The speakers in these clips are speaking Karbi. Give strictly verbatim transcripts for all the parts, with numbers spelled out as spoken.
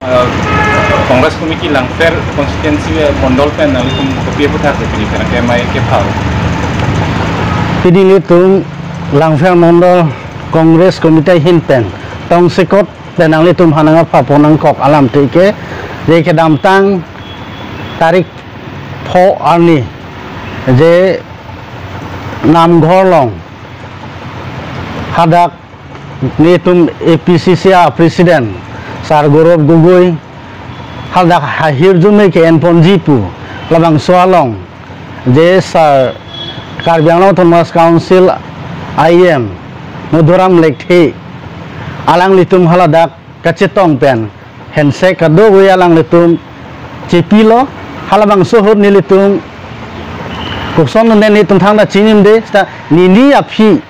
Uh, Congress Committee Langpher constituency, eh, mondol pen nanglitum kopi aphuthak pini pen ke mai ke pharo. Pini nelitum Langpher mondol Congress Committee ahin pen tongsekot pen nanglitum aphan nangpha pon nangkok alam athe ke, je kedamtang tarik pho arni je Namghor along hadak nelitum A P C C a President Sir Gaurav Gogoi hadak ahirjume ke-en ponji pu labangso along je Sir Karbi Anglong Autonomous Council I E M Madhuram Lekthe alanglitum haladak kachetong pen hensek kadokave alanglitum chepilo, halabangso ahut nelitum koson nonde nelitum thangta chinimde, seta neli aphi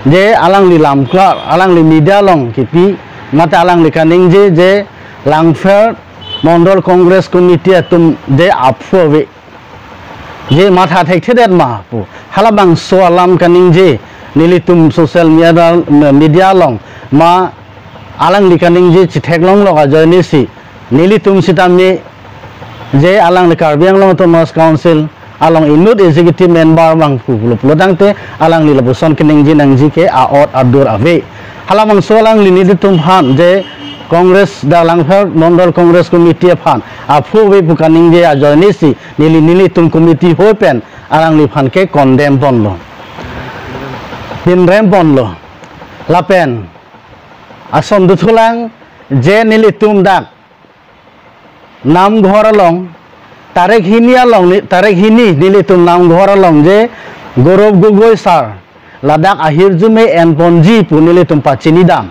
je alangli lamklar, alangli media along kipi, mate alangli kaningje je Langpher Mondol Congress Committee atum je aphu ave, je matha thekthedet ma pu. Halabangso alam kaningje nelitum social media, media along ma alangli kaningje chetheklonglok ajoine si nelitum sitame je alangli Karbi Anglong Autonomous Council along inut executive member abang pu pulo pulo tangte alangli lapuson kaningje nangji ke a'ot adur ave. Halabangso alangli nelitum aphan je Congress dak Langpher Mondol Congress Committee aphan aphu ave pu kaningje ajoine si neli nelitum committee ahoi pen alangliphan ke condemn ponlo, pinrem ponlo. Lapen ason dothulang je nelitum dak Namghor along tarik hini along ni, tarik hini nelitum Namghor along je Gaurav Gogoi sir ladak ahirjume en ponji pu nelitum pachinidam.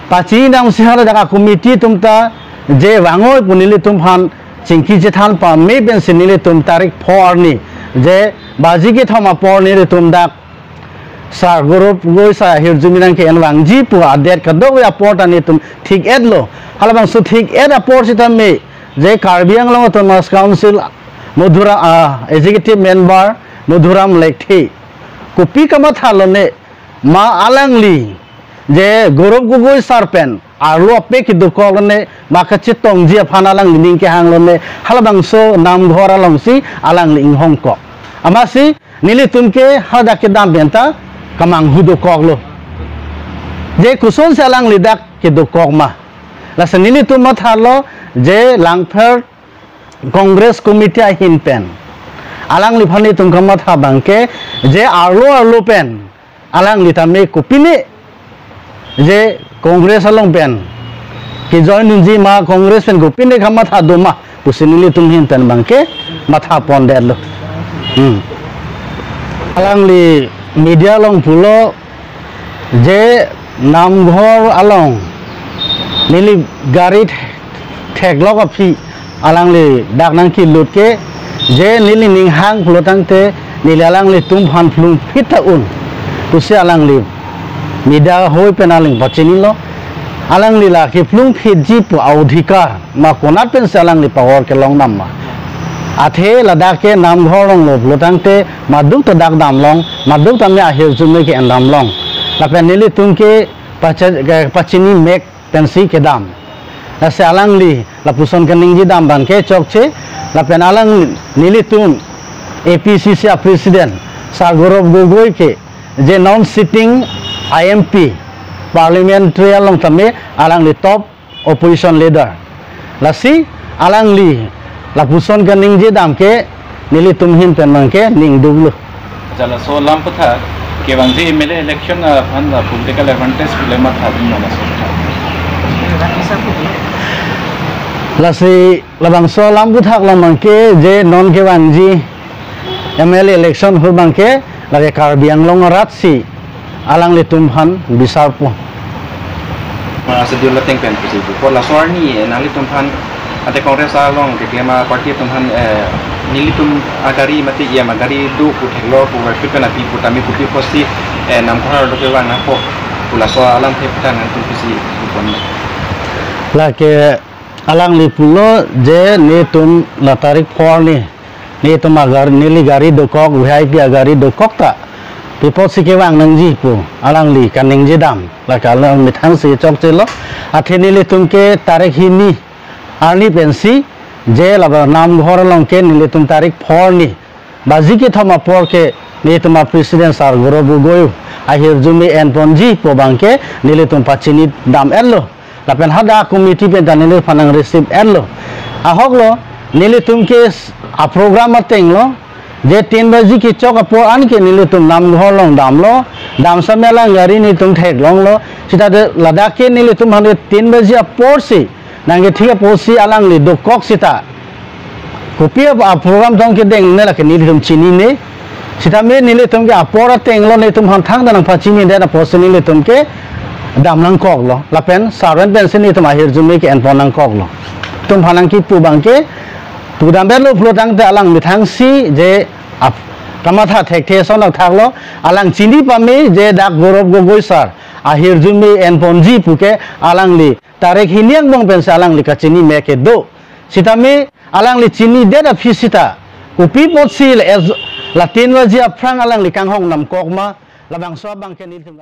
Pachinidam si haladak a committee atum ta je vangoi pu nelitum aphan chingki chethan pame pensi nelitum tarik pho arni je baji kethom apor nelitum dak Sir Gaurav Gogoi sir ahirjume nangke-en vangji pu adet kadokave apor ta nelitum thik-etlo. Halabangso thik-et apor sitame je Karbi Anglong Autonomous Council Madhura, ah, Executive Member Madhuram Lekthe kopi kamathalo ne, ma alangli je Gaurav Gogoi sir pen arlo ape kedokok lone, ma kachetongji aphan alangli ning kehanglo ne, halabangso Namghor alongsi alangli inghongkok. Amatsi nelitum ke hadak kedam pen ta kamanghu dokoklo. Je kosonsi alangli dak kedokok ma. Lasi nelitum mathalo je Langpher Congress Committee ahin pen alangliphan nelitum kamatha abangke je arlo arlo pen alangli tame kopine je Congress along pen ke-join unji ma, Congress pen kopine kamatha do ma pusi nelitum ahin pen abangke matha pondetlo. Hmm. Alangli media along pulo je Namghor along neli gari theklok aphi alangli dak nangkelut ke je neli ning hang pulo tangte neli alanglitum aphan phlungphit ta un pusi alangli media ahoi pen aling pachinilo. Alangli la kephlungphitji pu a-odhikar ma konat pensi alangli power kelong dam ma. Athe ladak ke Namghor alonglo pulo tangte maduk ta dak damlong, maduk tame ahirjume ke-en damlong. Lapen nelitum ke pacha-, ke pachini mek pensi kedam. Lasi alangli lapuson kaningje dam abangke chokche, lapen alang nelitum A P C C a President Sir Gaurav Gogoi ke je non sitting I M P parliamentary along tame alangli top opposition leader. Lasi alangli lapuson kaningje dam ke nelitum ahin pen abangke ningduklo. Jala so lam aphuthak kevangji M L A election aphan la political advantage pule matha dun ma laso aphuthak. Lasi labangso lam aphuthak lam abangke je non kevangji M L A election ahut abangke lake Karbi Anglong arat si alanglitum aphan bisarpo. Ma schedule ateng pen pusi pu. Ko laso arni, eh, nanglitum aphan ante Congress along keklem a-party atum aphan, eh, nelitum agari mate E M agari do pu theklo pu verpit pen api pu tame kopi pusi, eh, Namghor arlo kevang nangpo pu laso alamthe pu ta nangtum pusi pu pon. Lake alangli pulo je nelitum la tarik pho arni nelitum agari, neli gari dokok, V I P agari dokok ta pi apotsi kevang nangji pu alangli kaningje dam. Lake alang methang si chokchelo. Athe nelitum ke tarik hini arni pensi, je lapen Namghor along ke nelitum tarik phongo arni baji kethom apor ke nelitum a president sir Gaurav Gogoi ahirjume enponji pu abang ke nelitum pachini dam-etlo. Lapen hadak committee pen ta neliphan nang receive-etlo. Ahok lo, nelitum ke s-, a program ateng lo, je tin baji kechok apor an ke nelitum Namghor along damlo, dam samela gari nelitum theklonglo, seta de ladak ke nelitum hande tin baji apor si, nang ke thik apor si alangli dokok seta. Kopi a, a program tong kedeng ne lake nelitum chinine. Sitame nelitum ke apor ateng lo nelitum aphan thangta nang pachinidet apotsi nelitum ke dam nangkoklo. Lapen sir pen pensi nelitum ahirjume ke enpon nangkoklo. Tum aphan nang kipu abang ke pudam-etlo pulo tangte alang methang si je ap-, kamatha thekthe ason thaklo, alang chini pame je dak Gaurav Gogoi sir ahirjume enponji pu ke alangli tarik hini angbong pensi alangli kachini me kedo. Sitame alangli chinidet aphi seta, kopi apotsi le ez-, la tin baji aphrang alangli kanghong namkok ma, labangso abang ke nelitum